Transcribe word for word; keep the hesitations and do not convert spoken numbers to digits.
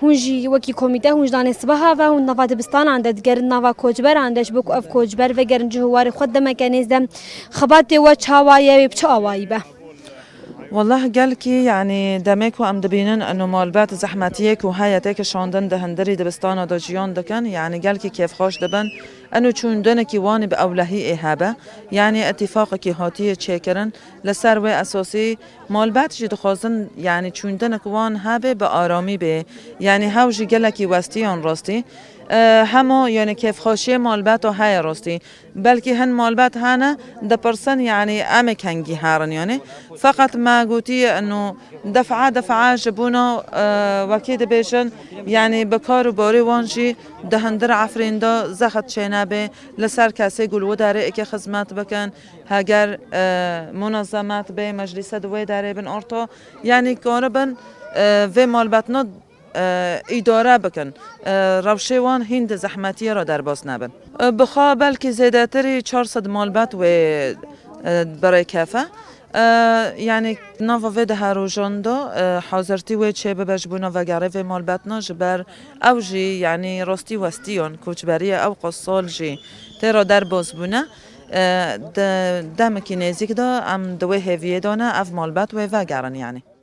Hûn jî wekî komîte hûn ji danê sibeha ve hûn nava dibistanan de digerin, nava koçberan de, ji bo ku ev koçber vegerin cih û warê xwe demeke nêz de. Xebatê we çawa ye, wê bi çi awayî be? Wallah gelkî, yanî demê ku em dibînin eno malbet zehmetiyê ku heye tê kişandin di hundirî dibistana de jiyan dikin, yanî gelkî kêfxweş dibin. Eno çûndinekî wan bi ewlehî ê hebe, yanî îtîfaqekî hatiye çêkirin. Li ser wê esasî malbet jî dixwazin, yanî çûndinek wan hebe bi aramî bê, yanî hew jî gelekî westiyan rastî. E, hema, yanî kêfxweşiyê malbeta heye rastî. Belkî hin malbet hene dipirsin, yanî em ê kengî herin, yanî. Feqet me gotiye eno defa defa ji bona, e, wekî dibêjin, yanî bi kar û barê wan jî di hundir Efrîn de zexit çênebe, li ser kesê ku li wê derê êkê xizmet bikin, heger, e, munezemet bê, meclîse di wê derê bin orto, yanî karibin, e, vê malbetna, e, îdare bikin, e, rewşê wan hîn di zehmetiyê re derbas nebin. E, bi xwe belkî zêdetirî çar sed malbet wê, e, birêkefe. E, yanî nava vê deha rojan de, e, hazirtî wê çêbibe ji bona vegerê vê malbetna, ji ber ew jî, yanî rastî westiyan koçberiyê ew qas sal jî tê re derbas bûne. E, di demekî nêzîk de em di wê hêviyê de ne ev malbet wê vegerin, yanî.